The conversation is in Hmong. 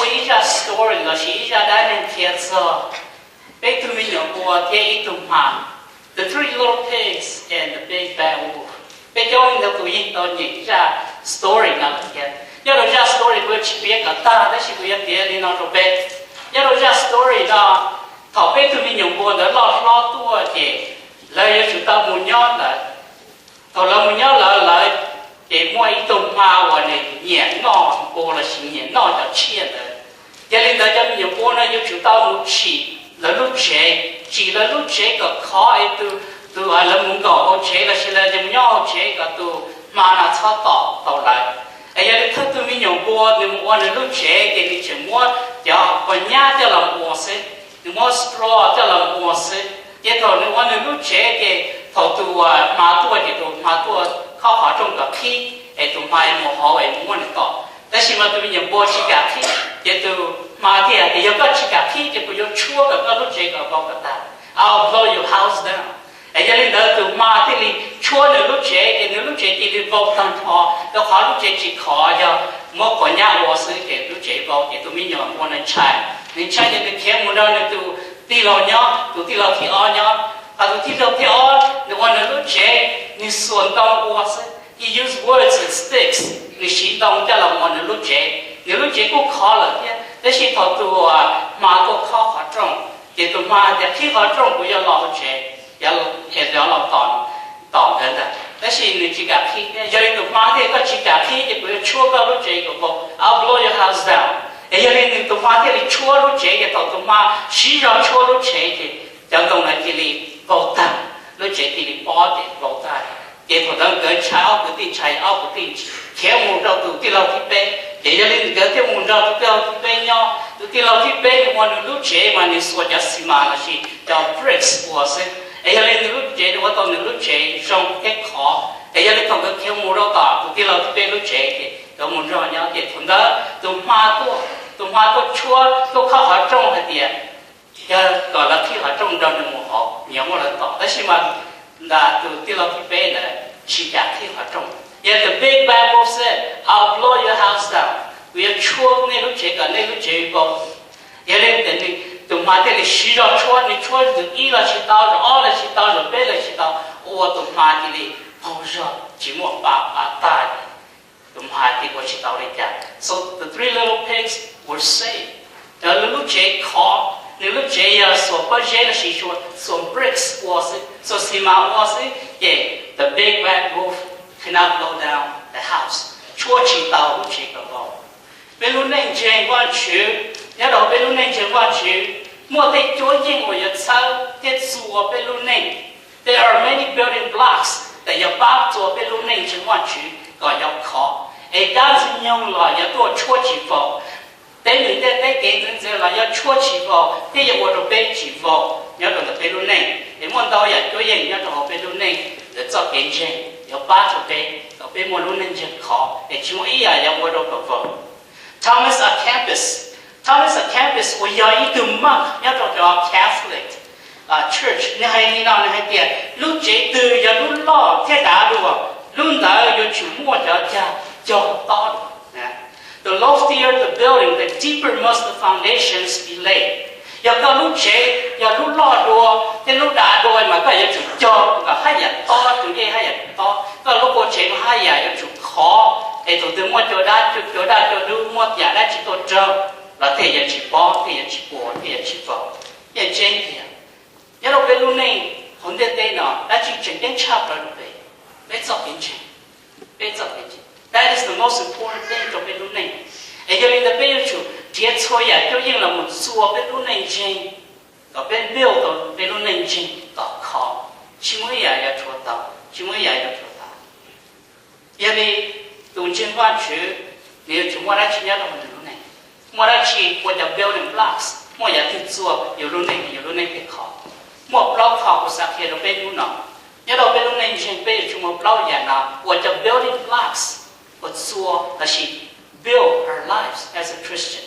Ib zaj story lossis ib zaj dab neeg qhia txog peb tug me nyuam npua thiab ib tug hma, The Three Little Pigs and the Big Bad Wolf. Peb coob leej ntau tus yeej tau nyeem zaj story no lawm thiab. Nyob rau zaj story kuv yuav tsis piav kom tag tab sis kuv yuav piav li no rau peb. Nyob rau zaj story no, thaum peb tug me nyuam npua ntawd loj hlob tuaj ces lawv yuav tsum tau mus nyob ntawd. Thaum lawv mus nyob lawv lawv, ces muaj ib tug hma uas nws nyiam noj npua lossis nyiam noj cov tsiaj ntawd. Yog li ntawd cov me nyuam npua no yuav tsum tau mus tsim lawv lub tsev, tsim lawv lub tsev kom khov es tus, tus lawv mus nkaum hauv tsev lossis lawv mus nyob hauv tsev kom tus hma no txhob tom tau lawv. Es yog li thawj tug me nyuam npua nws mus ua nws lub tsev ces nws tseem muab cov quav nyab coj los ua xwb, nws muab straw coj los ua xwb. Ces thaum nws ua nws lub tsev ces thaum tus hma tuaj ces tus hma tuaj khob qhov rooj kom qhib es tus hma mus hauv es mus muab nws tom. Tab sis mas tus me nyuam npua tsis kam qhib, ces tus hma thiaj tias, Yog koj tsis kam qhib ces kuv yuav tshuab kom koj lub tsev kom vau kom tag. I'll blow your house down. Es yog li ntawd tus hma thiaj li tshuab nws lub tsev ces nws lub tsev cia li vau tag nrho, rau qhov lub tsev tsis khov, yog muab quav nyab ua xwb ces lub tsev vau ces tus me nyuam npua no ntshai. Nws ntshai ces nws khiav mus nrog nws tus tij laug nyob, tus tij laug thib ob nyob. Hos tus tij laug thib ob nws ua nws lub tsev, nws xuas ntoo ua xwb, he used wood and sticks, nws siv ntoo coj los ua nws lub tsev. Nws lub tsev kuj khov lawm thiab, tab sis thaum tus hma tuaj khob qhov rooj, ces tus hma tias, Qhib qhov rooj, kuv yuav los hauv tsev, es los tom nkawd ntag. Tab sis nws tsis kam qhib thiab. Yog li tus hma thiaj, Koj tsis kam qhib ces kuv yuav tshuab koj lub tsev kom vau, I'll blow your house down. Es yog li nws tus hma thiaj li tshuab lub tsev, ces thaum tus hma siv zog tshuab lub tsev ces cov ntoo no cia li vau tag, lub tsev cia li pob ces vau tag. Ces thaum ntawd nkawd ntshai, ob kwv tij ntshai, ob kwv tij khiav mus rau tus tij laug thib peb. Ces yog li nkawd thiaj mus nrog tus tij laug thib peb nyob. Tus tij laug thib peb nws ua nws lub tsev mas nws xuas cov xi mas lossis cov bricks ua xwb. Es yog li nws lub tsev nws ua tau nws lub tsev zoo thiab khov. Es yog li thaum nkawd khiav mus rau tom tus tij laug thib peb lub tsev ces nkawd mus nrog nyob. Ces thaum ntawd tus hma tuaj, tus hma tuaj tshuab, tuaj khob qhov rooj hais tias, Yog kom lawv qhib qhov rooj nrog nws mus hauv, nyias muab lawv tom. Tab sis mas ntawm tus tij laug thib peb ntawd tsis kam qhib qhov rooj. Yog the big bad wolf said, I'll blow your house down. Kuv yuav tshuab nej lub tsev kom nej lub tsev vau. Yog li ntawd tus hma thiaj li siv zog tshuab, nws tshuab zaum ib los tsis tau, zaum ob los tsis tau, zaum peb los tsis tau, ua tus hma cia li qaug zog tsis muaj pa pa tag li. Tus hma cia li ua tsis tau li cas. So the three little pigs were saved. Cov lub tsev khov, nws lub tsev yog xuas pob zeb lossis xuas bricks ua xwb, xuas xi mas ua xwb, ces the big bad wolf cannot blow down the house, tshuab tsis tau lub tsev kom vau. Peb lub neej ntseeg Vajtswv, nyob rau peb lub neej ntseeg Vajtswv, muaj tej cuab yeej uas yuav txhawb thiab txua peb lub neej. There are many building blocks that yuav pab txua peb lub neej ntseeg Vajtswv kom yuav khov, es dab ntxwg nyoog los yuav tuaj tshuab tsis vau. Peb mus ntiaj teb kev ntxeev ntxeev los yuav tshuab tsis vau thiab yuav ua rau peb tsis vau nyob rau ntawm peb lub neej. Es muaj ntau yam cuab yeej nyob rau hauv peb lub neej, lawv txoj kev ntseeg yuav pab rau peb kom peb muaj lub neej ntseeg khov es tsis muaj ib yam yuav ua rau kom vau. Thomas à Kempis, Thomas à Kempis uas yog ib tug monk nyob rau cov Catholic Church, nws hais li no, nws hais tias lub tsev twg yog lub loj thiab dav dua, lub ntawd yuav tsum muaj cov cag cog tob dua. The loftier the building, the deeper must the foundations be laid. Yog koj lub tsev yog lub loj dua thiab lub dav dua mas koj yuav tsum cog kom haj yam tob, tus dej haj yam tob, koj lub qub tsev mas haj yam yuav tsum khov, es thaum twg muaj cua dab, cua daj cua dub, muaj yam dab tsi tuaj raug los thiaj yuav tsis pob, thiaj yuav tsis puas, thiaj yuav tsis vau. Yeej tseeb tiag, nyob rau peb lub neej hauv ntiaj teb no dab tsi tseem ceeb tshaj plaws rau peb? Peb txoj kev ntseeg, peb txoj kev ntseeg, that is the most important thing rau peb lub neej. Es yog li ntawd peb yuav tsum nrhiav txhua yam cuab yeej los mus txua peb lub neej ntseeg kom peb build tau peb lub neej ntseeg kom khov, tsis muaj ib yam yuav rhuav tau, tsis muaj ib yam yuav rhuav tau. Yog li tus ntseeg Vajtswv nws yuav tsum muaj dab tsi nyob rau hauv nws lub neej? Muaj dab tsi ua cov building blocks, muaj yam twg txua yus lub neej, yus lub neej thiaj khov? Muaj plaub qho kuv xav qhia rau peb hnub no. Nyob rau peb lub neej ntseeg peb yuav tsum muaj plaub yam no ua cov building blocks uas txua lossis build our lives as a Christian.